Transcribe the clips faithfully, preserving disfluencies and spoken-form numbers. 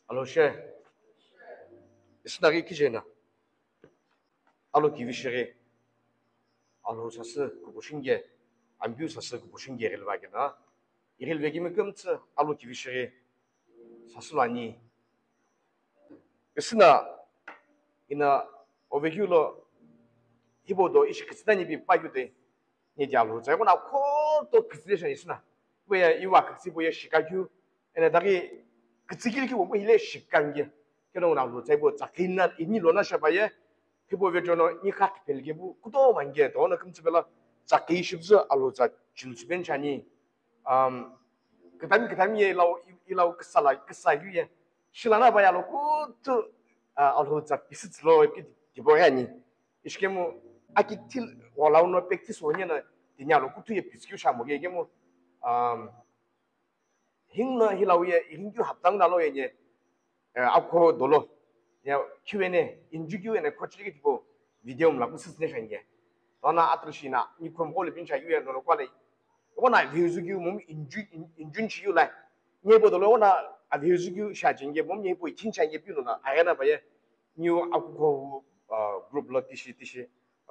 Alo she. Isinaghi kijena. Alo kivi shighi. Alo sasü kupushingye. Ambiu sasü kupushingye ghilva gena. Ighilve gimi kumtsu alo kivi shighi. Sasü lani. Isina ina ovekeu lo hibo do ishi kitsina nipi pa keu de. Nidi Alhou tsa, ighona khuto kitsile shani isina. Ipuye iwa kitsi ipuye shikakeu. Ena daghi kitsi kili kibo hile shikange. Keno na Alhou tsa ipuye tsakina ini lona shabaye. Hibo vejono ni kha kipelike bu kuto mange. Dono kimtsi bela tsaki shibzu Alhou tsa chilsuben chani. Um, kitami kitami ye ilau, ilau kisala, kisa yu ye. Shilana baya lo kutu, uh, Alhou tsa pisitsilo ki dibo yani. Ishikemu aki thil walauno practice wonyena tinya lo kutu ye pisikeu shamo ye kemu, um, hingna hilau ye, hingkeu haptang nalo ye nye, eh, akho dolo. Ya Q and A, injukeu ene khochiliki tipo video mla kusisne shanye. Tona atrishina, ni khom khole pincha yu ye nono kwale. Ighona views keu mom inju-, in-, injun chi yu lai. Nye bo dolo ighona a views keu sha jenge mom nye bo ithin cha ye pi nona, ayana baye. New akukho, uh, group lo tishi tishi,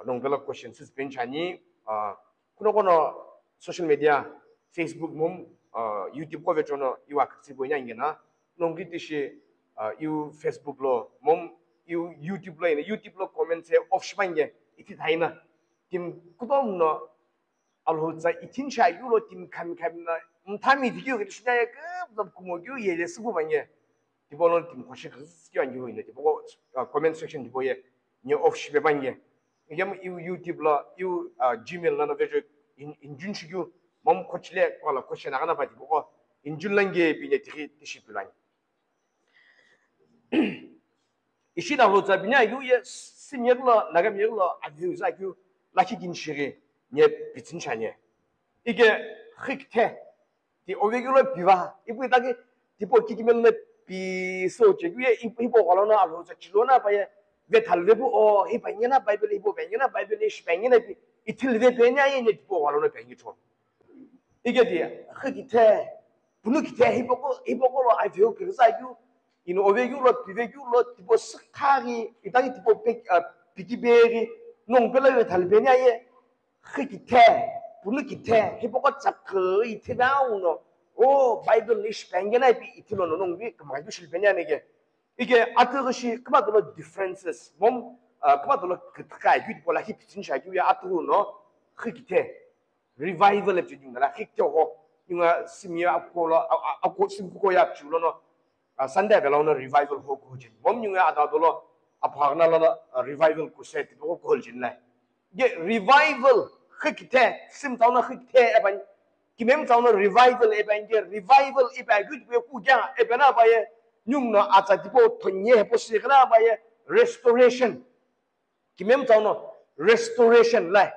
nongpelo question sis benchani, uh, kuno kono social media, Facebook mom, uh, YouTube ko vechono iwa kitsi bo nya ingena, nongri tishi, uh, iu Facebook lo mom, iu YouTube lo ina, YouTube lo comment se off shibange, iti thaina. Tim kutom no Alhou tsa ithin sha yu lo tim khami khami na mthami video ke shina ye ke zam kumo keu ye le sibu bange. Tipo lo tim khoshi khasi keu ange hu ina tipo ko, uh, comment section tipo ye nye off shibe bange. Igem iu YouTube lo iu, uh, Gmail lo na vejo in, injun shikeu mom khochile ko la khoshi na kana ba tipo ko injun lange bi ne tiri tishi pilan. Ishi na lo tsa binya yu ye simye lo na ga mye lo a view za keu la ki kin shiri nye pitsin chanye. Ike khik the ti ove keu lo piva ipu ta ki tipo kiki mel ne pi so che keu ye ipu ipo galo na Alhou tsa chilo na pa ye ve thal ve pu o ipa nye na Bible ipo pe nye na Bible ishi pe nye na pi ithil ve pe nya ye ne tipo galo na pe nye cho. Ike ti, khikithe, punu kithe, hipoko, hipoko lo a view kiri sa keu, ino ove keu lo, pive keu lo, tipo sikhari, itaki tipo pe, ah, piki beri, nongpelo ve thal beni aye, khikithe, punu kithe, hipoko tsakri, ithina uno, o, Bible ishi penge na ipi, ithilo no nongvi, kama keu shil beni anege. Ike atughi shi kama dolo differences, mom, ah, kama dolo kitaka, keu tipo la hi pitsin sha keu ya atughi no, khikithe. Revival epi ningu la khikte ho. Ningu simye akolo, a, a, ako sim kuko ya piu lono. A, Sunday vela ono revival ho ko jin. Mom ningu ada dolo, aphagna lono, a, revival ko se tipo ko jin lai. Ye revival khikte, sim tauna khikte eban. Kimem tauna revival eban ye, revival eban good be ku ya, ebana ba ye. Ningu no ata tipo tonye he po si kana ba ye, restoration. Kimem tsa uno restoration lai,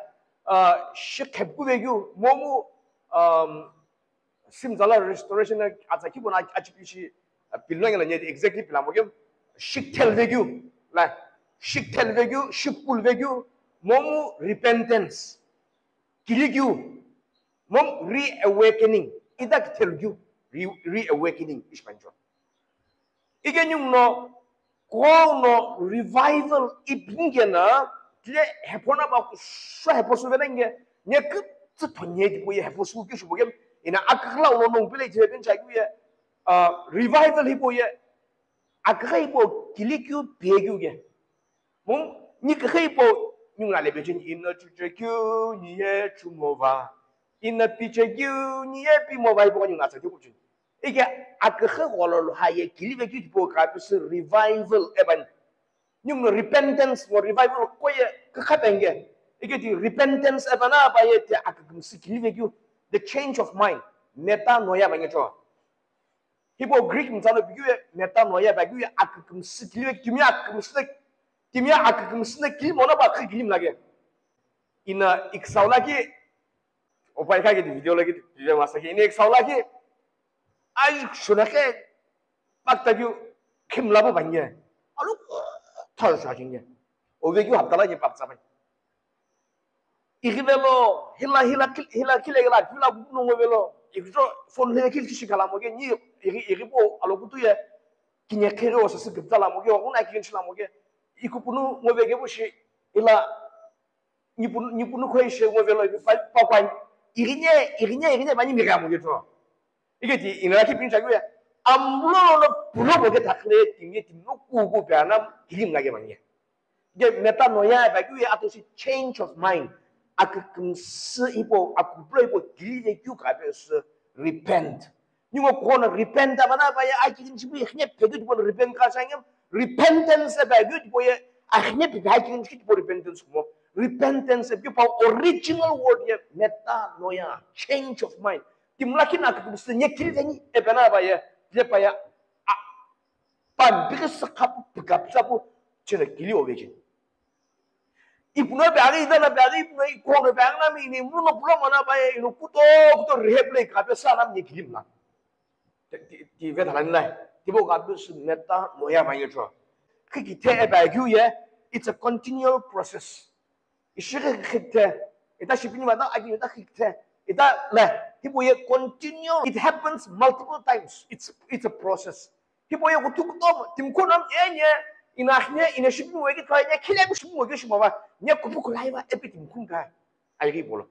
ah, shi khepku vekeu, momu, um, sim tsala restoration na atsa kibo na achipishi, ah, pilno ngela nye exactly pila mo kem, shikthel vekeu, lai, shikthel vekeu, shikpul vekeu, momu repentance, kilikeu, mom reawakening, ida kithel keu, re-, reawakening, ishi pancho. Ike ningu no, kughengu no revival ipinge na, tile hepo na ba kusho hepo su venenge, nye kutsu tonye tipo ye hepo su kishu boge, ina akakla uno nong pile je ben cha ye, ah, revival hipo ye, akakha hipo kilikeu pekeu ge. Mom, ni kha ipo, ni nga lebe chen ina chuche keu, ni ye chumova. Ina piche keu, ni ye pimova ipo ni nga sa keu chen. Ike akhe golo lo ha ye kili ve keu tipo ka pisi revival eban. Ni mo repentance mo revival ko ye ka kha penge. Ike ti repentance eban a ba ye ti akhe kumsi kili ve keu. The change of mind. Metanoia ba nge cho. Hipau Greek mtsalo pikeu ye metanoia pikeu ye akükümsü kili, kimye akükümsü na, kimye akükümsü na kili mono ba kha kili mlake. Ina iksaula ki, opai kha ki video la ki video masa ki, ina iksaula ki, ai shuna ke, pakta keu, kimla bo banye. Alu, thar sha jinge. Ove keu hapta la ki pakta bai. Ighi velo, hila, hila, hila, hila, hila, hila, kuku nongo velo. Ighi jo, phone le kil kishi kala moge, ni, ighi, ighi po, alo kutu ye. Kine khe ghi osüsü kiptsa lamo ke, oghuna kighenshi lamo ke. Ikupunu ngove kepu shi, ila nipunu, nipunu khoi she ngove lo ipi pa, pa kwani. Ighine, ighine, ighine bani mi gamo ke to. Ike ti, ina ki pincha kuya. Amlo lo pulo bo ke takhle, timi, timi no ku ku pe ana, kili mga ke bani. Ge metanoia ipeghi ye atoshi change of mind. Akükümsü hipau, akuplo hipau kili vekeu kha pesü repent. Ningu kono repent aba na ba ye akili chibu ikhine peghi tipau repent kha sangem. Repentance ipeghi tipau ye akhine peghi akili chibu repentance kumo. Repentance ipeghi pa original word ye metanoia, change of mind. Timla kina akükümsü nye kili veni ipeghi na ba ye, ye pa ye, a, pa bighi sü khapu, pika psa pu, chile kili ovecheni. Ipuno bari, idana bari, ipuno ikono bari, nami ini muno pulo mana baye, ino kuto, kuto rehab le kape sa nami ni kilim na. Ti, ti, ti vethalani lai. Tibo kape su metanoia baye cho. Khikithe ipeghi ye, it's a continual process. Ishi khikithe, ita shipini mata agi ita khikithe. Ita le, tibo ye continual. It happens multiple times. It's, it's a process. Hipau ye kutukutomo, timi kutomo, enye, ina akhine, ina shipimi weki twa, enye, khile bi shipimi weki shimava, enye kupu kulai va, epi timi kumi kai. Ayi ki bolo.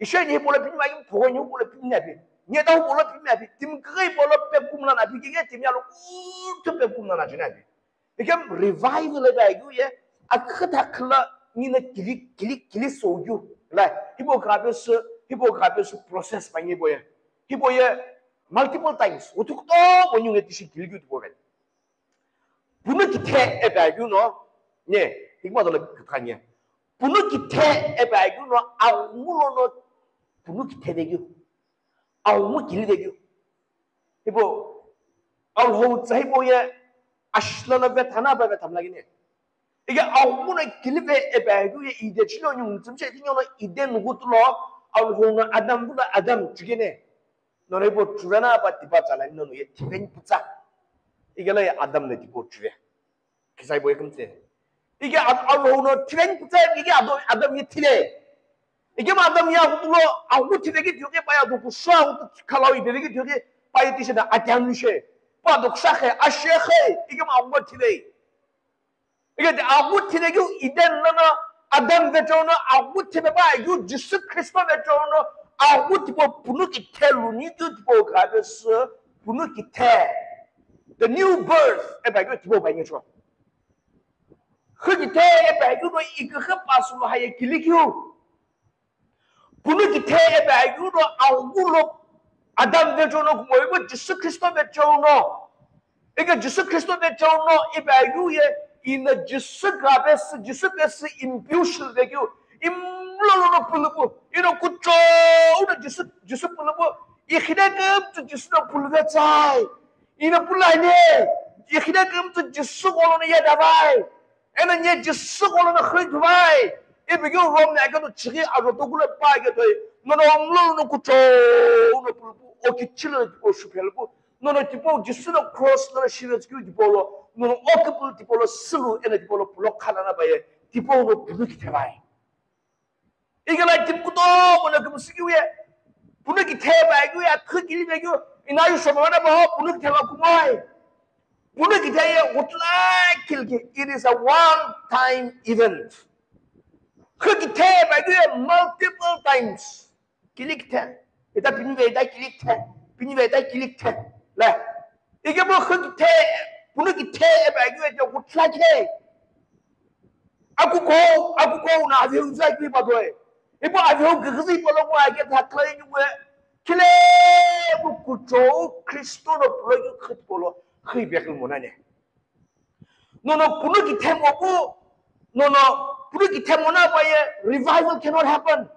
Ishe ni bolo pimi va, ki pho ni bolo pimi na bi. Enye ta bolo pimi na bi, timi kai bolo pe kum na na bi, ki timi alo, tu pe kum na na jina bi. Ikem revival le ba yu ye, akhata khla, ni na kili, kili, kili so yu. Lai, hipau kape su, hipau kape su process pa ni bo ye. Hipau ye, multiple times, uthukto wonyu nge tishi kilikiu tipau veni. Punu kithe ipeghi no, nye, hikma dola kithanya. Punu kithe ipeghi no, amulo no, punu kithe vekeu. Amu kili vekeu. Hipau, Alhou tsa hipau ye, ashla la vethana ba vethamla gine. Ike aghumuna kilive ipeghi ye ide chilo nyungu tsümshe tinyo no Eden ghutulo, Alhou no Adam vula Adam chukene. Nono ipo chuvena pa tipa chalani nono ye thiveni putsa. Ike la ye Adam le tipo chuve. Kisa ipo ye kümtse. Ike Al-, Alhou no thiveni putsa, ike Adam, Adam ye thile. Ike ma Adam ye aghutulo, aghu thiveki thioke pa ye ado kusho aghutu khalau ipeveki thioke pa ye tishe na atianishe. Pa ado kusha khe, ashe khe, ike ma aghu thile. Ike ti aghu thile keu Eden lono Adam vecheo no, aghu thipe pa keu Jisü Khristo vecheo no, aghu tipo punu kithe luni keu tipo kape sü punu kithe. The new birth, ipeghi keu tipo pa ngecho. Khü kithe ipeghi keu no ikükhü pasu lo haye kilikiu. Punu kithe ipeghi no aghulo Adam vecheo no kumoibo Jisü Khristo vecheo no. Ike Jisü Khristo vecheo no ipeghi ye ina Jisü kape sü, Jisü pe sü impiu shilvekeu. Imlo lono pulupu. Ino kuchou no Jisü, Jisü pulupu. Ikhine kümtsü Jisü no puluve tsai. Ina pulane. Ikhine kümtsü Jisü kolono yadavai. Eno nye Jisü kolono khri thuvai. Ipeghi Rome ni aketo chighi ajo tokula pa aketo. Nono omlo no kuchou no pulupu. Okichilo tipo shuphelpu. Nono tipo Jisü no cross lono shivetsükeu tipo lo. Nono okipul tipo lo sulu eno tipo lo pulo khalana baye. Tipo lo punu kithe bai. Ike la timi kutomo no kümsükiu ye. Punu kithe ipeghi ye, khü kili vekeu, ina yu shomana ba punu kithe va kumoi. Punu kithe ye, utla kilki, it is a one time event. Khü kithe ipeghi ye, multiple times. Kili kithe. Ita pini ve ita kili kithe. Pini ve ita kili kithe. La. Ike bo khü kithe, punu kithe ipeghi ye, utla kithe. Akuko, akuko na aveu zai ki ba doi. Ipo aveu gigzi polo ko ake thakla ni we. Kile bu kuchou Khristo no polo ki khit polo. Khi be khil monane. Nono punu kithe mo bu. Nono punu kithe mona ba ye revival cannot happen.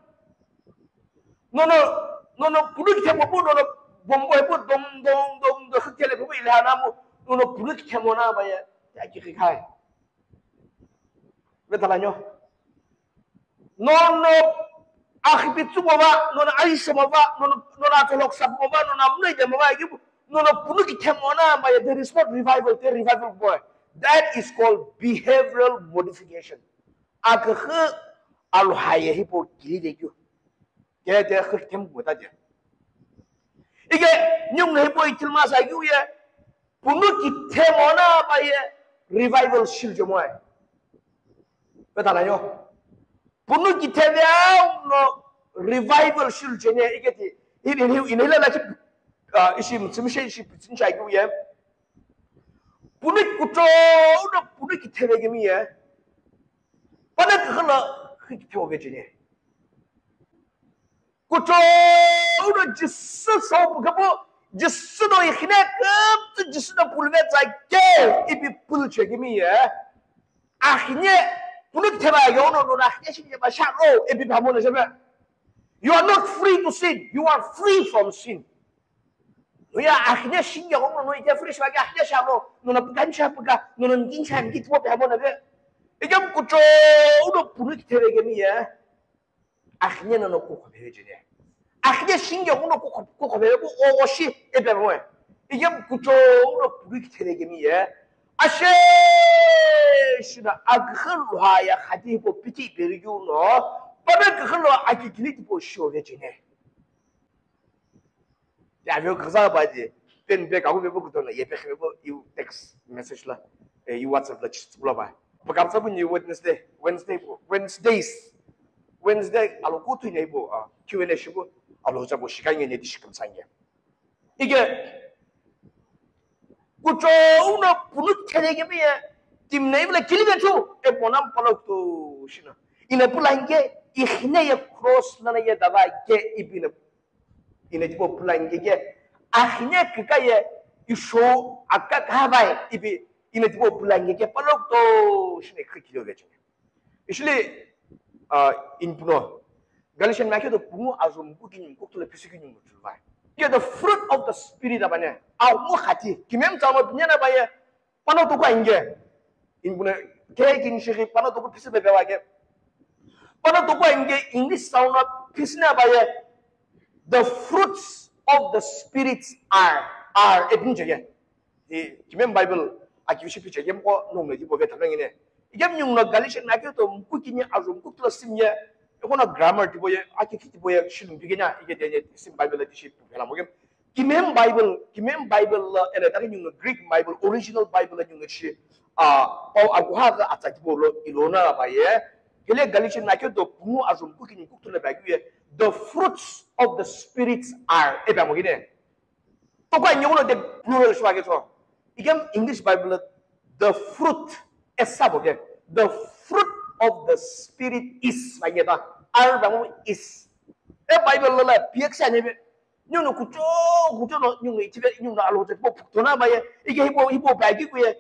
Nono, nono punu kithe mo bu, nono bombo he bu dom, dom, dom, dom, khikele bu ile hana mu. Nono punu kithe mona ba ye. Ya ki khai. Vethalanyo. Nono akhipitsu mo va, nono aisho mo va, nono, nono atolok sap mo va, nono amnoi de mo va, nono punu kithe mona ba ye, there is not revival, there revival boy. That is called behavioral modification. Akhe alu haye hipau kili de kyu. Ke de khik them mo ta de. Ike nyung hipau itil ma sa kyu ye. Punu kithemo na pa ye revival shilu chemoe. Pe tala yo. Punu kitheve au no revival shilu chene iketi. Ini ini ini la la chi, ah, ishi mtsimi shi ishi pitsin chai ku ye. Punu kuto uno punu kitheve kemi ye. Pana khala khikitheve chene. Kuto uno Jisü sopu kapu, Jisü no ikhine kaptü Jisü no pulve tsa ke ipi pulche kemi ye. Akhine punu kitheva yo no no akhine shi ba sha ro ipi pamo na shebe. You are not free to sin. You are free from sin. No ya akhine shi yo no no ite free shi ba akhine sha ro no no pukan sha puka no no nkin sha nkin tipo pamo na be. Ikam kuto uno punu kitheve kemi ye. Akhine no no kukho phe chene. Akhine shinge no kukho kukho phe ku o o shi e pe moe. Iye kucho no puru kithele kemi ye. Ashe shina akhil ha ya khati po piti peri ku no. Pabe akhil lo akikili tipo sho ve chene. Ya veo kaza ba di. Pen be ka be bu kuto na ye pe be bu you text message la. Eh, you WhatsApp la chit bula ba. Pakam sa bu ni Wednesday, Wednesday, Wednesdays. Wednesday alo kutu ne bu, ah, Q and A shi bu. Alo cha bu shi ka ne di shi kam sanye. Ige kucho uno punu thele ge bi ye. Tim ne ibla kili ge chu. E ponam palo to shina. Ina pulange ikhine ye cross na ye dava ge ibina. Ina tipo pulange ke akhine kika ye isho aka kavai ipi ina tipo pulange ke palok to shine kikilo veche. Ishili, uh, in puno Galatian makhe to pungu azum ku kini ku tule pisi kini mu chulvai. Ke the fruit of the spirit abane. Au mu khati kimem tamo pinyana baye. Pano tuku ange. Ingune ke kin shiri pano tuku pisi bebe wage. Pano tuku ange English sound na pisi na baye. The fruits of the spirits are are e pinche ye. E kimen Bible a kishi piche ye ko no me dibo veta ngene. Igem nyung no Galatian na ke to mku kini azum ku tula sim ye. E ko na grammar dibo ye a ki dibo ye shilum bigena ige de sim Bible ti shi pela mo gem. Kimen Bible, kimen Bible la ela ta nyung Greek Bible, original Bible la nyung shi a pau aguha ga atsa kibo lo ilona ba ye. Gele Galatian na ke do punu azum ku kini ku tuna ba ye. The fruits of the spirits are e ba mo gine. To kwa nyung lo de plural shwa ke to. Igem English Bible la the fruit esa bo ke. The fruit of the spirit is ba ye ta. Are ba mo is. E Bible la la P X ne be Nyungno kucho kucho no nyungno itibe nyungno alo te po pukto na baye ike hipo hipo bagi kuye.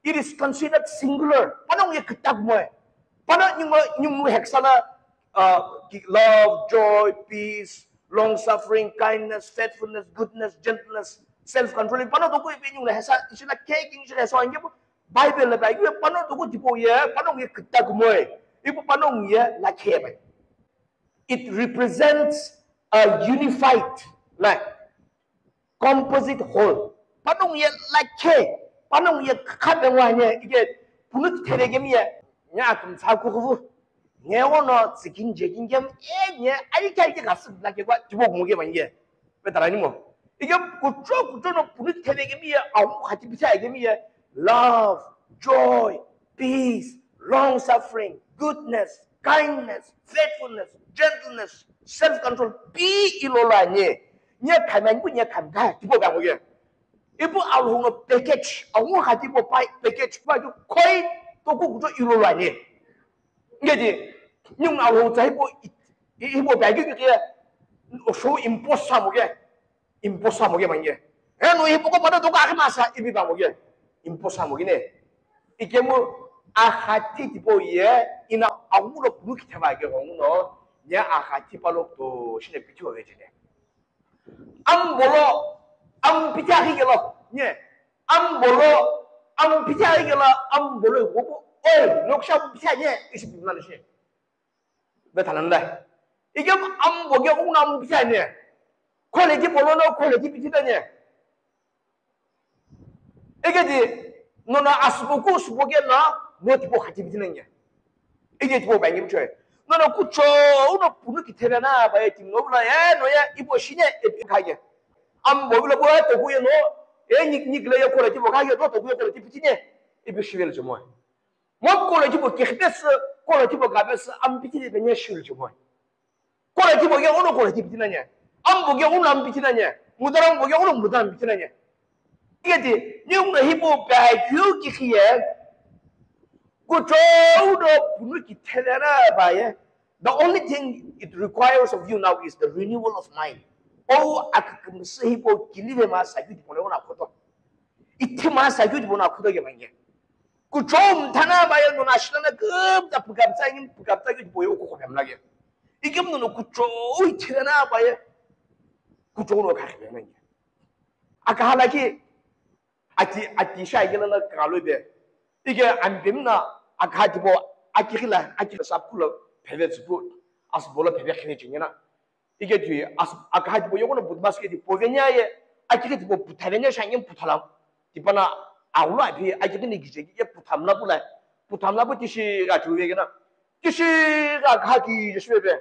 It is considered singular. Pano ye kitak moe. Pano nyungno nyungno heksana uh, love, joy, peace, long suffering, kindness, faithfulness, goodness, gentleness, self control. Pano to ko ibe nyungno hesa isina ke king isina hesa ange Bible la bagi pano to ko tipo ye pano ye kitak moe. Ipo pano ye la ke bai. It represents a unified, like, composite whole. Panong ye lakhe, panong ye khabe ngwa nye, ike, punut therege mi ye, nya atum tsa kukuvu. Nye ono tsikin jekin kem, e nye, aike aike kasu lake kwa, tibo kumoke manye. Pe tala ni mo. Ike kucho kucho no punut therege mi ye, awu khati picha ege mi ye, love, joy, peace, long suffering, goodness, kindness, faithfulness, gentleness, self control, pi ilola nye. Nye khamyan pu nye khamga, tipo ga mo ye. Ipu alhong no package, alhong khati po pai package pa ju koi to ku kucho ilola nye. Nge di, nyung alhong tsa ipo, ipo bagi ke, o show imposa mo ye. Imposa mo ye manye. Eno ipo ko pada to ka masa ipi ba mo ye. Imposa mo ye ne. Ikemu akhati tipo ye ina agulo pulu kithaba ke ngono. Nya akhati palo to shine pithi wa vechene. Am bolo, am pithi akhi gelo. Nye. Am bolo, am pithi akhi gelo, am bolo wo. Oi, loksha pithi nye isi pimna shine. Be thalan la. Igem ambo ge ungna mu pichane. Quality bolo no quality pichane. Ege di no na asbo ku sbo ge na no tipo khati pichane. Ege tipo bangi pichane. No na ku cho uno punu ki thena na ba e tim no la e no ya ibo shine e kage. Ambo lo bo to ku ye no E ni ni kile ye kola tipo ka ye to to ye kola tipi tine. Ipi shivelo chemo. Mo kola tipo kihbes, kola tipo kabes, am pitine be ne shivelo chemo. Kola tipo ye ono kola tipi tinanye. Ambo ye ono am pitinanye. Mudara ambo ye ono mudara am pitinanye. Kiti, nyungno hipo pa kyu kikhiye. Kucho uno punu ki thelera baye. The only thing it requires of you now is the renewal of mind. O akakmse hipo kilive ma sakyu tipo le ona koto. Ithi ma sakyu tipo na koto ke mange. Kucho mthana baye no na shilana gum ta pukapsa ngin pukapsa kyu tipo yo ko ko mlage. Ikem no kucho ithena baye. Kucho no ka khibena nge. Akahala ki ati ati sha igena na kalo be. Ike ambim na akha tipo akikila akikila sapkulo pheve tsupu asbolo pheve khine chingena. Ike ti as akha tipo yokono but basket tipo venya ye akikila tipo puthavenya sha ngin puthalam. Tipana aula phi akikini gije ye puthamla pula. Puthamla pu tishi ga chuve gena. Tishi ga kha ki jeshwe be.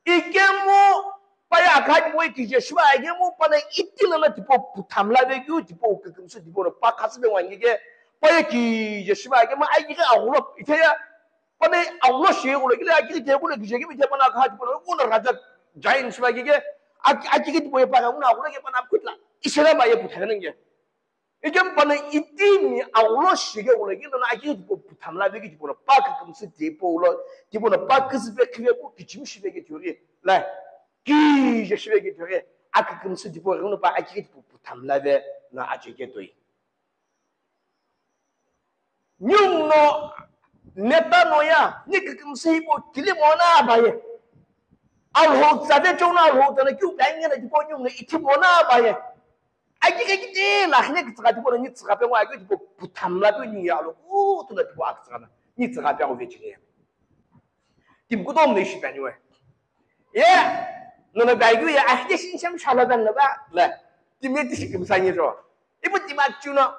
Ikemu paya akha tipo ikije shiba ikemu pana itila na tipo puthamla be kyu tipo ukekemsu tipo no pa khasbe wangi ke paya kije shiba ikemu ai ke agulo iteya pana agulo shi gulo kile akili te gulo kije kemi te pana akha tipo no kuna raja jain shiba ke akiki tipo pana kuna gulo ke pana kutla isela ba ye puthamla nge. Ikem pana itimi agulo shige gulo gino na aki tipo puthamla be ki tipo na pa kikimsi tipo ulo tipo na pa kisi be kibe ku kichimi shibe ki tiori la kije shibe ki tiori akikimsi tipo gino pa aki tipo puthamla be na ache ke toi. Nyungno metanoia ni kikimsi hipo kili mona baye. Alhou tsave chona alhou tana kiu pengena tipo nyungno iti mona baye. Aki ke kiti la hne ki tsaka tipo ni tsaka pe wa ki tipo puthamla pe ni ya lo ku tu na tipo ak tsaka na ni tsaka pe o ve chine. Tim ku dom ne shi pe ni we. Ye no no ga yu ya ahde shin sham shala dan na ba la. Tim ne ti shi kim sa ni ro. Ibu tim ak chuno.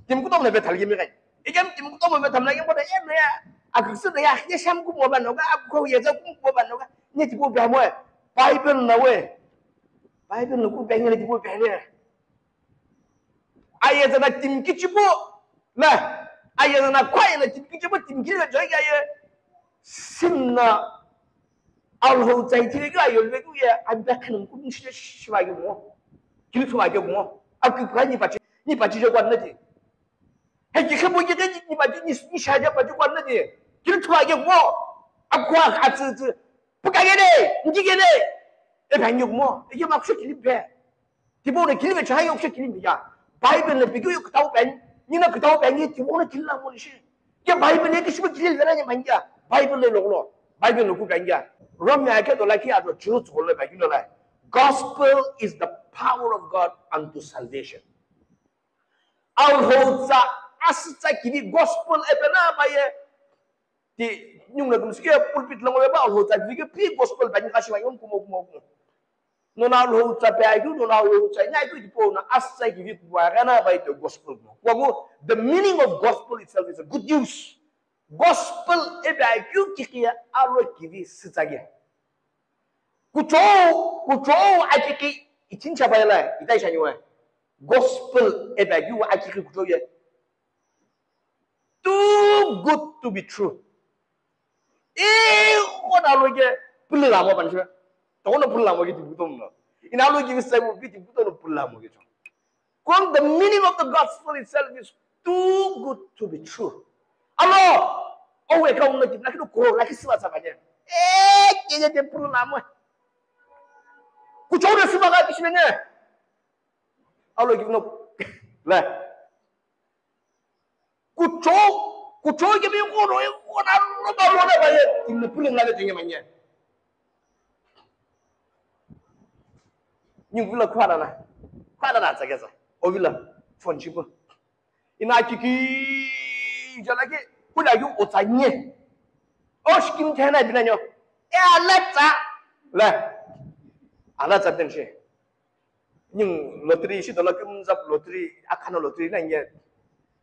Tim ku dom ne be thal gi mi ga. Ikem tim ku dom be tham la gi ko da ye no ya. Ak su da ya ahde sham ku mo ba no ga ak ko ye za ku mo ba no ga. Ni tipo ba mo. Bible na we. Bible no ku pe ni tipo pe ni. Aye zana tim kichibo. Na. Aye zana kwa ye na tim kichibo tim kile joy ga ye. Simna. Alhou tsai tile ga yo le ku ye. An da kan ku ni shi shi ba yo mo. Kile tu ba yo mo. Aku kwa ni ba chi ni ba chi je kwa na ti. He ki khebo ye ni ba chi ni ni sha ja ba chi kwa na ti. Kile tu ba yo mo. Akwa atsu tsu. Puka gene, ndi gene. E ba ni mo. E ye ma ku shi kile be. Tipo na kili vecha hayo kusha kili mbiya. Bible na bigyo yo kitabu ben. Nina kitabu ben ye tipo na kili la mo shi. Ye Bible ye kishi kili la ni manja. Bible le loglo. Bible lo ku ben ya. Rom ya ke do la ki ado churu tsolo ba kino la. Gospel is the power of God unto salvation. Alhou tsa asitsa kivi gospel epena ba ye. Ti nyung na kumsike pulpit lo ba alhou tsa kivi ke pi gospel ba ni kashi ba yom kumo kumo kumo. Nona alhou tsa pe ayu, nona alhou tsa nya ayu tipo na asa kivi kuwa gana ba ito gospel mo. Kwa mo, the meaning of gospel itself is a good news. Gospel e pe ayu kikiya alo kivi sitsa ge. Kucho, kucho akiki ichincha ba la, itai shaniwa. Gospel e pe ayu akiki kucho ye. Too good to be true. E kona lo ke pulila mo ban shi. To kona pulila mo ke ti buto mo. Ina lo ke sai mo ke ti buto no pulila mo ke. Kon the meaning of the gospel itself is too good to be true. Alo, o we ka unna ti na kino ko la ki sila sa ba ne. E ke ke te pulila mo. Ku chau na sima ga ti shi ne. Alo ke no. La. Kucho, kucho ke bi kono e kona lo ba lo ba ye. Inna pulin la de tinga manya. Ni vula kwana na. Kwana na tsakeza. O vula phone chipo. Ina kiki jala ke kula yu o tsanye. O shikim thena binanyo. E alatsa. La. Alatsa tenshi. Ning lottery shi dola kum zap lottery akhana lottery na nge.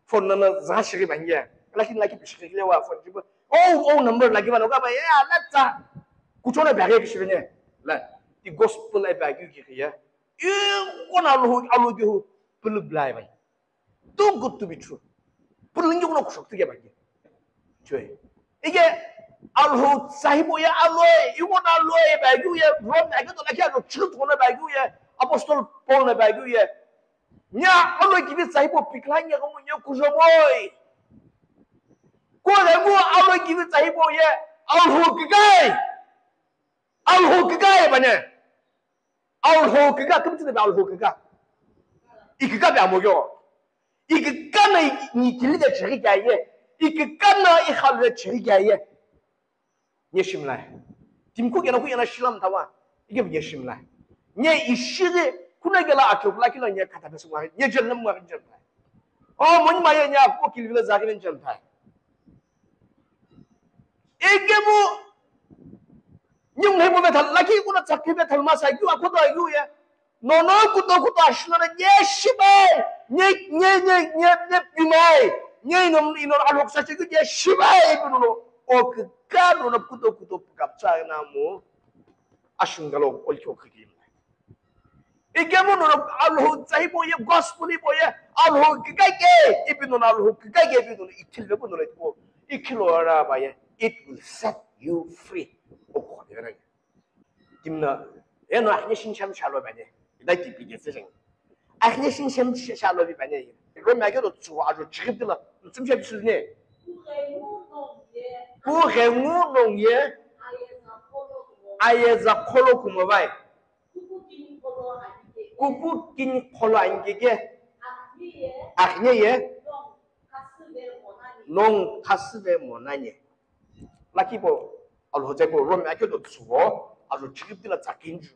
Phone na na za shiri ba nge. Lakin laki pishiri le wa phone jibo. Oh, oh number laki ba no ka ba ya la ta. Kuchona ba ge pishiri ne. La. Ti gospel ai ba gi gi ya. Ighono Alhou, Alhou kehu pülü blai bai. Too good to be true. Pülü ngi kuno kushok tike bai. Choi. Ike Alhou tsa hipau ye aloe, ighono aloe bai keu ye, Rome ake to lakhi alo church kono bai keu ye, Apostle Paul na bai keu ye. Nya aloe kivi tsa hipau pikla nya komu nya kujomoi. Ko le mu aloe kivi tsa hipau ye, Alhou kikai. Alhou kikai bane. Alhou kika, kümtsü de Alhou kika. Ikika be amogyo. Ikika na ni kili de chiri kya ye. Ikika na ikhalu de chiri kya ye. Nye shimlai. Timku kena ku yana shilam tawa. Ike nye shimlai. Nye ishiri kuna kela achopla kila nye kata besu ngari. Nye jennam ngari jennam. O moni maye nya ko kilvila zakinen jennam. Ikemu nyung hemu bethal laki kuna chakhi bethal masa kyu akoto ayu ye. Nono kuto kuto ashlo na nye shibai. Nye, nye, nye, nye, nye pimai. Nye inom, inom alok sa chekyu nye shibai ipi nono. O kika nono kuto kuto pukapcha na mo. Ashungalo olki okiki. Ikemu nono Alhou tsa hipau ye, gospel hipau ye, Alhou kika ke, ipi nono Alhou kika ke, ipi nono ikhil vepu nono ipo, ikhilo ra ba ye, it will set you free. Oko de na. Timna, eno ahne shin sham shalo ba ne. Ida ki pi ke se jeng. Ahne shin sham shalo bi ba ne. Rome ake do tsu ajo chigitila, tsum sham shul ne. Ku rengu nong ye. Ayeza kholo kumo bai. Kupu kini kholo anikeke. Akhine ye. Nong khasüve monanye. Lakipo Alhou tsa hipau Rome ake do tsuvo, alo chigitila tsakinju.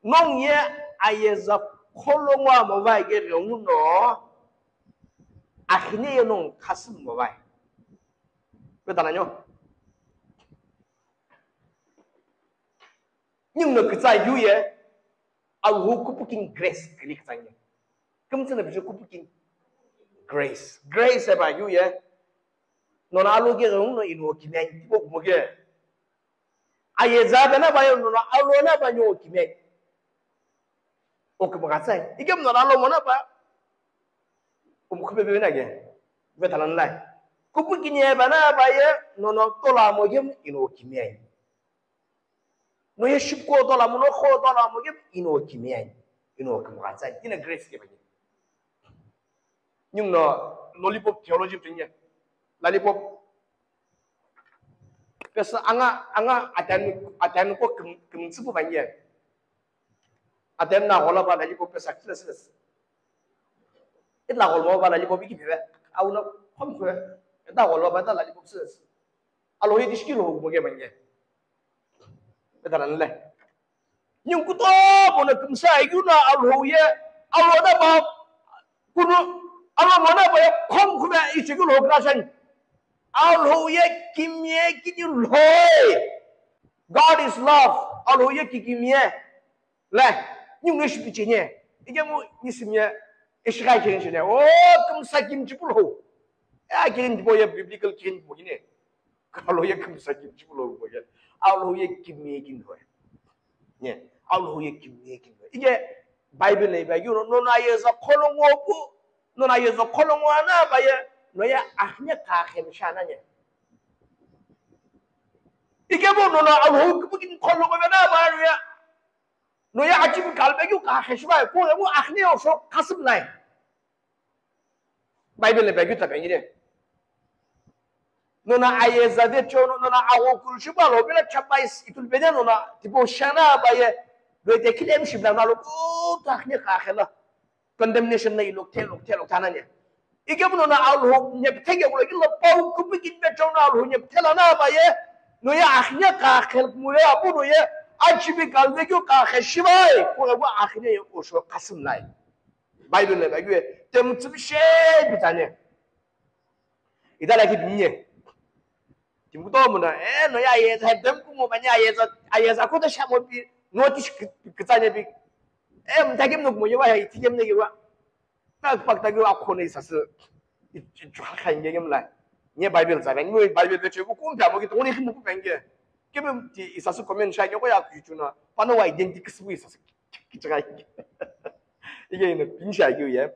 Nong ye ayeza kholo ngwa mo vai ke rengu no. Akhine ye nong khasü mo vai. Pe tala nyo. Ningu no kitsa yu ye, Alhou kupu kini grace kiri kitsa nye. Kümtsü na biju kupu kini grace. Grace eba yu ye. Nono alo ke ngu no ino kimeng, tipo kumo ke. Ayeza bena ba ye nono alo na ba nyo kimeng. O kumo ka tsai. Ike nono alo mo na ba. Kumo kupe be na ke. Ve talan lai. Kupu kini eba na ba ye nono tola mo ke ino kimeng. No ye ship ko dola mo, no kho dola mo ke ino kimi ai. Ino kimi ga tsai. Ina grace ke ba ke. Ningu no lollipop theology pin ye. Lollipop. Pesa anga, anga atan, atan ko kim, kim tsipu ba ye. Atan na gola ba lollipop pesa kila sila. Itla gol mo ba lollipop iki phe. Au na khom khwe. Itla gol ba ta lollipop sila. Alhou ye tishiki lo mo ke ba ye. Pe tala nle. Ningu kutomo na kümsa yu na Alhou ye, Alhou na ba, kunu, Alhou mo na ba ye, khom khume ishi kyu lo kra shan. Alhou ye kimye kini lhoi. God is love. Alhou ye ki kimye. Le, ningu ishi pichine. Ike mu isimye, ishi kai kirin shine. O, kümsa kim chipu lo. Ya kirin tipo ye biblical kirin tipo kine. Alhou ye kümsa kim chipu lo bo ye. Alhou ye kimye kin lo. Nye, Alhou ye kimye kin lo. Ike Bible le ba yu no na ye za kholo ngo pu. No na ye za kholo ngo na ba ye. No ye ahne ka khem shana nye. Ike bo no na Alhou kupu kin kholo ngo na ba ye. No ye achibi kalbe yu ka kheshi ba ko mu ahne o so kasib lai. Bible le begyu ta bengire. Nona ayeza ve chono, nona awo kulshiba lo, bila chapais itul bene nona, tipo shana baye, lo de kilem shibla na lo, ko ta khne ka khela. Condemnation na ilok te lok te lok tana ne. Ike bu nona Alhou nyep thege ulo, ilo pau kupi kin be chono Alhou nyep thela na baye, no ya akhne ka khel mu ya bu no ye, achibi kal ve kyo ka khe shibai, ko ya akhne yo osho kasim lai. Bible na ba gwe, tem tsibishe bitane. Ida la ki binye. Tim kutomo na, eh, no ya ayeza, tem kumo banya ayeza, ayeza ko da shamo bi, notice ki-, kitsane bi. Eh, mtakim no kumo yewa ya, itikem ne yewa. Tak pak tak yewa ko ne sasa. Ichu khan yegem la. Nye Bible za, nye Bible be che ko kum ta mo ki to ne khim ku penge. Kebe ti isasu comment sha ko ya ku chuna. Pano wa identity kisbu isasu. Kichigha. Ike ino pinisha keu ye.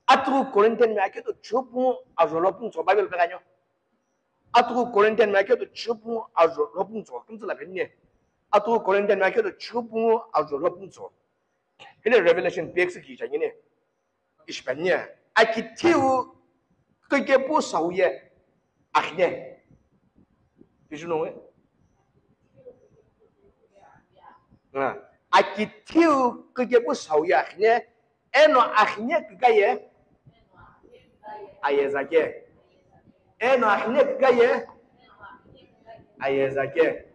Atughu Corinthian mi aketo chiupungu ajolo pungu tsogho Bible pe kanyo. Atughu Corinthian mi aketo chiupungu ajolo pungu tsogho. Kimtsü la penie. Atughu Corinthian mi aketo chiupungu ajolo pungu tsogho. Hile Revelation pixi ki chanyine. Ishi penie. Akithiu kikepu sauye. Akhine. Pishuno we. Ah. Akithiu kikepu sauye akhine. Eno akhine kikaye. Ayeza ke. Eno akhine kikaye. Ayeza ke.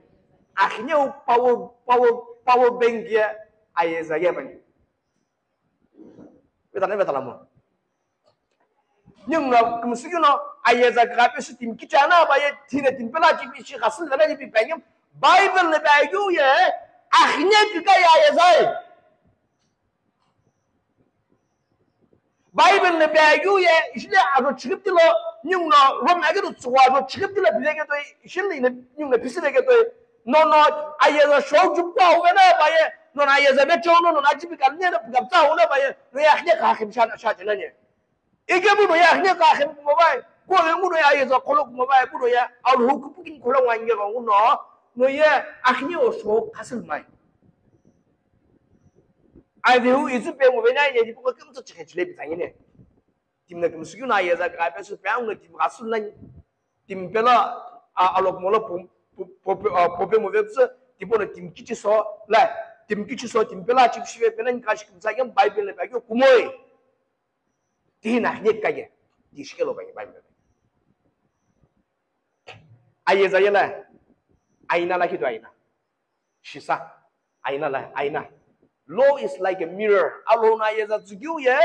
Akhine u power, power, power bank ye. Ayeza ke bani. Vetala, vetala mo. Ningu no kümsü keu no ayeza kikape shi timi kichana ba ye thina timi pela chi pi shi ghasülu vena ni pi pengem. Bible le ba yu ye akhine kikaye ayeza. Bible le ba yu ye ishile ajo chikipti lo ningu no Rome age do tsuwa ajo chikipti lo bile ke toi ishile ningu no pisi le ke toi. No, no, ayeza shou jupka uvena ba ye. No, no, ayeza vecho no, no, no, ajipi kalne no, pika tsa uvena ba ye. No, ye akhine ka khim sha, sha jina ne. Ike muno ye akhine ka khim kuma bai. Ko ye muno ye ayeza kholo kuma bai. Muno ye Alhou kupukin kholo wange ga uno. No ye akhine o shou kasil mai. Ai de hu izu pe mo vena ye di ko kim tsa chhe chile bi tsa ne. Timi na kümsü keu no ayeza kikape shi pe ang no timi ghasülu nani. Timi pela, a, alok molo pom-, po-, pope, a, pope mo vepsü, tipo no timi kichi so, la, timi kichi so, timi pela chi shive pe nani kashi kimsa yam Bible le ba keu kumoi. Ti na hine kage. Ti shikelo ba Bible. Ayeza yela. Aina la kitu aina. Shisa. Aina la, aina. Law is like a mirror. Alhou no ayeza tsükeu ye,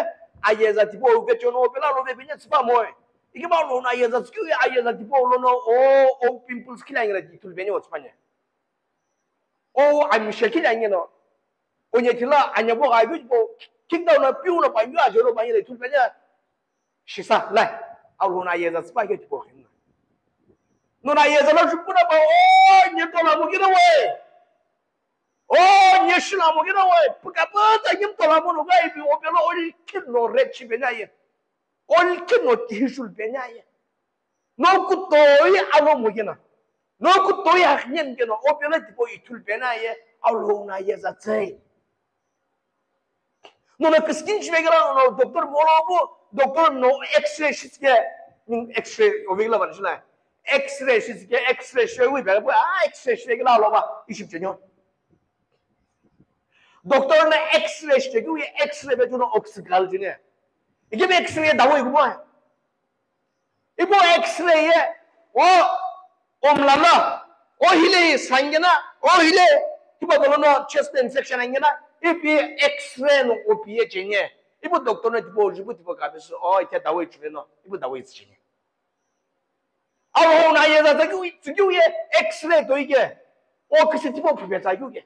ayeza tipo uvecho no pela lo vepenya tsipa moi. Ikeba Alhou no ayeza tsükeu ye, ayeza tipo lo no o, o pimples kila ngela di tulbenya o tsipanya. O amisha kila ngela. Onye tila anya bo ga yu bo kingdom na piu na panyu ajo lo banya le tulbenya. Shisa, lai. Alhou no ayeza tsipa ke tipo khin. No no ayeza lo shupuna ba, o, nye tola mo kina we. O, nye shila mo kina we. Puka puta nyim tola mo no ga ipi o pelo oli kin no rechi benya ye. Oli kin no tihishul benya ye. No kutoi alo mo kina. No kutoi akhnyen kina o pelo tipo itul benya ye. Alhou no ayeza tsai. No no kiskin chivegela no doctor bolo bu doctor no x-ray shitike. Ning x-ray ovegela vanishina. X-ray shitike x-ray shwe wi be bu a x-ray shwegela lo ba iship chenyo. Doctor no x-ray shitike wi x-ray be no oxygal jine. Ike be x-ray dawo igubo. Ipo x-ray ye, o, omlala, o hile sangena, o hile, tipa bolono chest infection angena, ipi x-ray no opi ye chenye. Ipo doctor no tipo jibu tipo kabesu, o, ite dawa ichule no, ipo dawa ichule chenye. Alhou no ayeza tsükeu, tsükeu ye x-ray to ike, o kisi tipo pupetsa keu ke.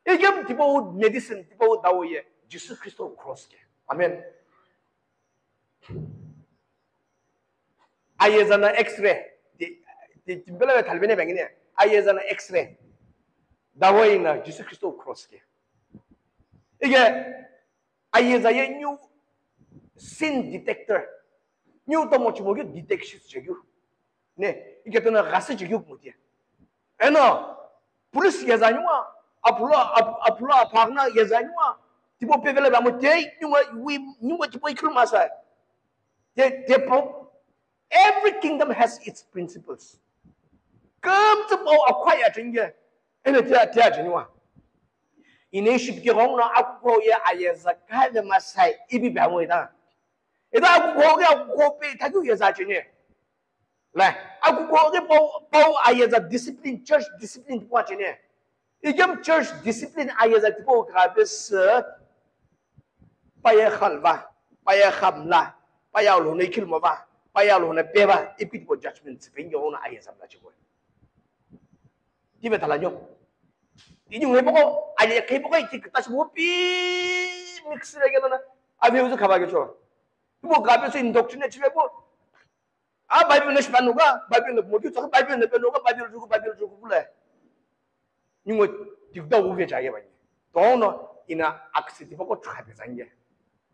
Ike tipo medicine, tipo dawa ye, Jesus Christ cross ke. Amen. Ayeza na x-ray. Ti, ti, timpela ve thalbene bengine. Ayeza na x-ray. Dawai na Jesus Christ cross ke. Ige, ayeza ye new sin detector. New tomo chimo ke detect shi chegyu. Ne, ige to na gasi chegyu mo ti. Eno, police yeza nyuma, apulo, ap-, apulo apagna yeza nyuma. Tipo pevela ba mo te, nyuma, wi, nyuma tipo ikru masa. Te, te po, every kingdom has its principles. Come to po akwai atinge. Ene te, te atinwa. Ine ship ke gong na akukho ye ayeza kave masai, ibi ba mo ida. Ida akukho ke akukho pe, takyu yeza chene. Lai, akukho ke pau, pau ayeza discipline, church discipline tipau achene. Ikem church discipline ayeza tipau kapes, paye khalva, paye khamla, paye alhone khilmova, paye alhone peva, ipi tipau judgment sipengyo ona ayeza mla chiko. Tibe talanyo. Ini ngepoko, aye kepoko iki kitashi mo pi mix regena na. Abi uzu kaba kecho. Tipau kapes indoctrinate chibebo. A Bible na shipanu ka, Bible na kumoki, tsaka Bible na penu ka, Bible juku, Bible juku kule. Ningo tikda uve chaye bani. Tono ina aküsü tipaqo chukha pezange.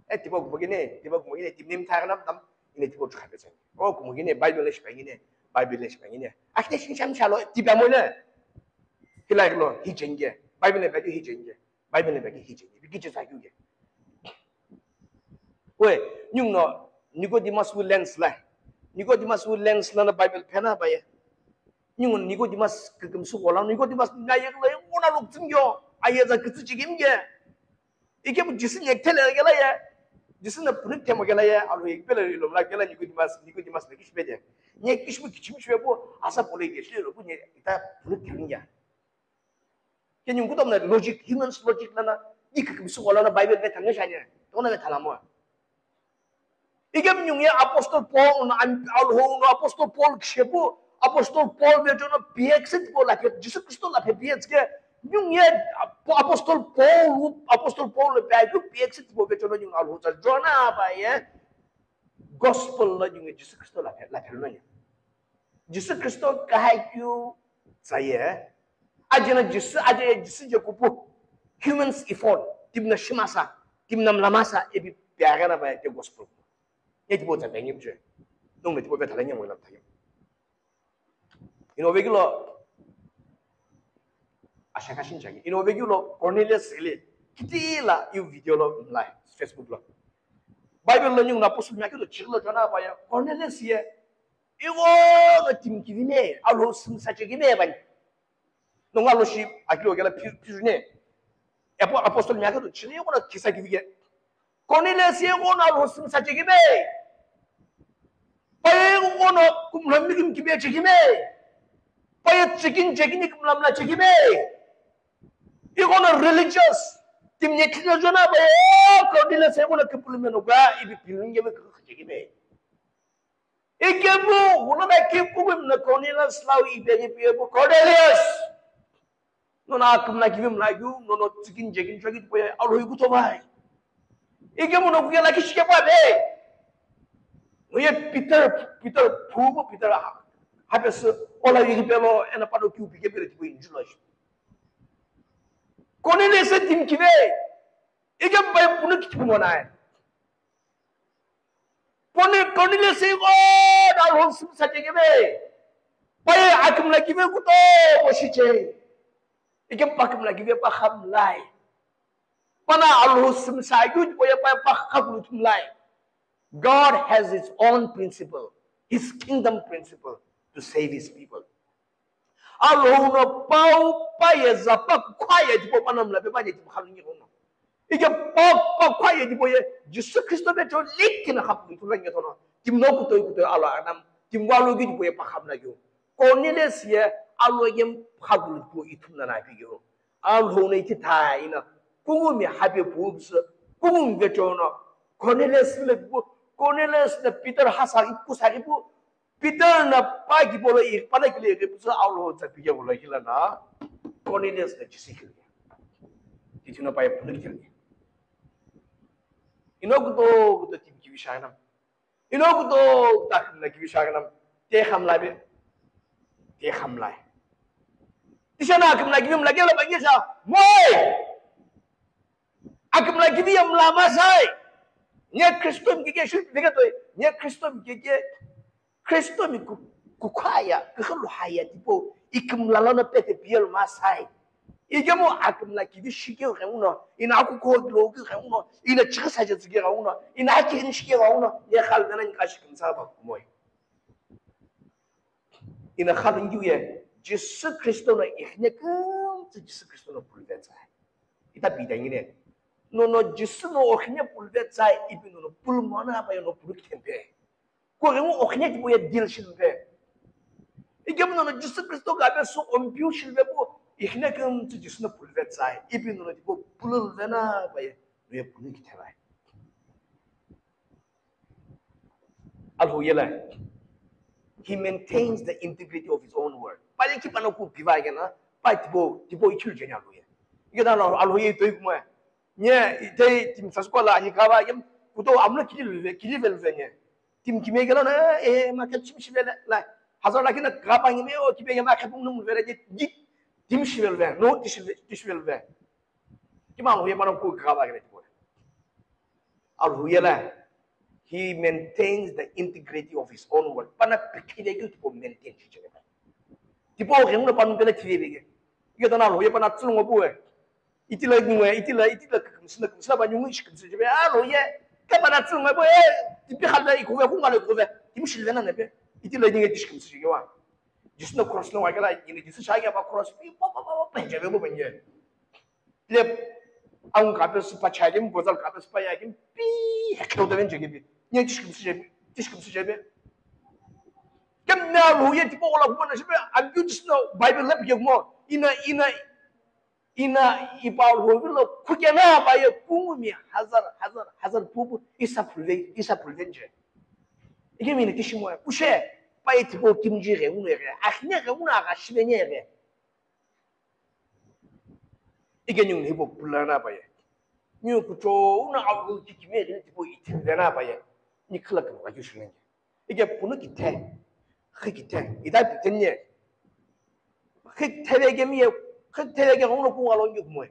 E, tipaqo kumugine, tipaqo kumugine, timi name thaghi na tam, ina tipaqo chukha pezange. O kumugine, Bible le shipangine, Bible le shipangine. Akite shin sham shalo, tipa mo le. Kila lo, hi jenge. Bible le bagi hi jenge. Bible le bagi hi jenge. Bigi je sa yu ge. We, nyung no, Nicodemus wu lens la. Nicodemus wu lens la na Bible phena ba ye. Nyung Nicodemus kükümsü kola, Nicodemus na ye la ye, ona lo tsingyo. Aye za kütsü chigim ge. Ike bu Jisu nyek thele kela ye. Jisu na punuk themo kela ye. Alo ye pele lo la kela Nicodemus, Nicodemus na kish bede. Nyek kish bu kichim shwe bu asa pole ye shile lo bu nye ita punuk themo ya. Ke nyung kutom na logic, humans logic la na, ikükümsü kola na Bible be thangye shanye. Tona be thalamo. Ike nyung ye Apostle Paul na, Alhou na Apostle Paul kishepu, Apostle Paul be jono P X it ko la ke, Jisu Kristo la ke P X ke, nyung ye Ap-, Apostle Paul, Apostle Paul be ke P X it ko be jono nyung Alhou ta jona ba ye, gospel la nyung ye Jisu Kristo la ke, la ke lo ye. Jisu Kristo kahai keu tsa ye, aje na Jisu, aje ye Jisu je kupu, humans effort, timi na shimasa, timi na mlamasa, ebi piagana ba ye ke gospel. Ye tipo tsa pengi bje. Nung me tipo pe thala nyemo lam thayem. Ino vegilo, asha kashin chagi. Ino vegilo Cornelius ile, kiti la yu video lo mlai, Facebook lo. Bible lo nyung na apostle mya kito chiglo jana ba ya, Cornelius ye, ighono timi kivi me, Alhou simsa chegi me bani. Nongu Alhou shi akilo kela phi-, phijune. Apo-, apostle mya kito chiglo ighono kisa kivi ke. Cornelius ye ighono Alhou simsa chegi me. Paye ighono kumlo mi kim kibe chegi me. Paye chicken chegi ni kumlo mla chegi me. Ighono religious. Timi ne kina jona paye Cornelius ye ighono kipulu me no ga ibi pilunge me chegi me. Ikemu, uno na ki kubu na Cornelius lau ibeni piye bu Cornelius. No na akum na kivi mla yu, no no chicken chicken chagi poye, Alhou yu kuto bai. Ikemu no kuya la kishi ke pa be. No ye Peter, Peter, phubu Peter ha. Hape se, ola yigi pelo, ena pano kiu pike pele tipo injulo. Cornelius timi kive. Ikemu bai punu kiti pungo nai. Pone Cornelius ighono Alhou simsa chegi me. Paye akimla kive kuto bo shiche. Ikemu pa akimla kive pa khamlai. Pana Alhou simsa yu paye pa pa khakulu thumlai. God has his own principle, his kingdom principle to save his people. Alhou no pau pa ye zapa kukhwa ye tipo panamla pe pa ye tipo khalungi hono. Ike pa pa kukhwa ye tipo ye Jisu Kristo be to likina khapuni tulangi tono. Tim no kutoi kutoi alo anam. Tim walo gi tipo ye pa khamla gyo. Cornelius ye alo ye khagulu po ithum na na gyo. Alhou no iti tha ina. Kungumi hape pubs. Kungumi vechono. Cornelius le pu. Cornelius na Peter hasa iku sa ipu. Peter na pa ki bolo i pa na ki le ke pusa Alhou tsa pi ke bolo hila na Cornelius na Jisu ki. Titi no pa ya puna ki. Ino kuto kuto tim ki bisha nam. Ino kuto kuto akim na ki bisha nam. Te kham la be. Te kham la. Tisha na akim na ki bim la ke la ba ke sa. Moi. Akim la ki bi am la ma sai. Nye Kristo mi ke ke shu ke ke toi. Nye Kristo mi ke ke Kristo mi ku-, kukhaya, kukhaluhaya tipo, ikimla lana pete piel masai. Ikemu akimla kivi shike ghenguno, ina aku ko lo ki ghenguno, ina chikisa je tsige ghenguno, ina aki ni shike ghenguno, ye khal dana ni kashi kimsa ba kumoi. Ina khal ngi ye, Jisu Kristo no ikhne kum tsu Jisu Kristo no pulvetsa. Ita bidangine. No no Jisu no okhne pulvetsa, ipi no no pulmona ba yo no puluk tempe. Ko ghengu okhine tipo ye deal shilve. Ikemu nono Jisu Kristo ga be so ompiu shilve po, ikhine kemu tsu Jisu no pulve tsai, ipi nono tipo pululve na ba ye, ye pulu ki thevai. Alhou yela. He maintains the integrity of his own word. Pa ye ki pano ku piva gena, pa tipo, tipo ichul jenya Alhou ye. Ike da Alhou ye toi kuma. Nye, ite, tim sasu kola, ani kava, yem, kuto amlo kili luve, kili velve nye. Tim kime gelo na, e, ma ke tim shive la, la. Hazar la kina kapa ngime, o, kipe ngime, kapa ngime, vere, ye, ye, tim shive luve, no, ti shive, ti shive luve. Kima Alhou ye pana ku kha ba kene tipau. Alhou ye la, he maintains the integrity of his own word. Pana pikhi le keu tipau maintain shi chene. Tipau ghengu no panu pela thile bege. Ye tana Alhou ye pana tsulungo bu e. Itila ningu e, itila, itila kümsü na, kümsü na ba ningu ishi kümsü jebe. Alhou ye, ke pana tsulungo bu e. Tipi khala ikuve, kungalo ikuve. Kimi shilvena nebe. Itila ningu e tishi kümsü jege wa. Jisu na cross no wa kela, yini Jisu shage ba cross. Pi pa pa pa pa pa jebe bu benge. Le ang kape supa chagim, bozal kape supa yagim, pi heklo de venje gibi. Nye tishkim suje, tishkim suje be. Kem ne Alhou ye tipo ola kuma na shibe, ang yu jisno Bible lep ye mo. Ina, ina, ina ipa Alhou lo kukena ba ye kungumi hazar, hazar, hazar pupu isa pulve, isa pulvenje. Ike mi ne tishimo, kushe, pa ye tipo kimji re, unu re, akhine re, unu aga shibe nye re. Ike ningu hipau pulana pa ye. Ningu kuchou na awu kikime ri tipo ithimvena pa ye. Ni khala khala kyu shulenge. Ike punu kithe. Khi kithe. Ida pithenye. Khi thele ke mi ye. Khi thele ke ngono ku ngalo ngi kumoi.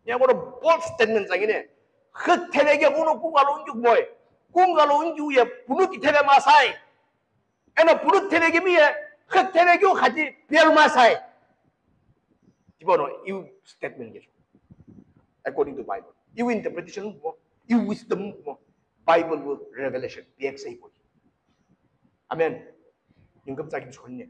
Ya ngono bold statement zangine. Khi thele ke ngono ku ngalo ngi kumoi. Ku ngalo ngi uye punu kithe be masai. Eno punu thele ke mi ye, khi thele ke khati pel masai. Tipo no, you statement ke. According to Bible. You interpretation mo, you wisdom mo. Bible will revelation, P X A boy. Amen. Yung kam sa ki chonne.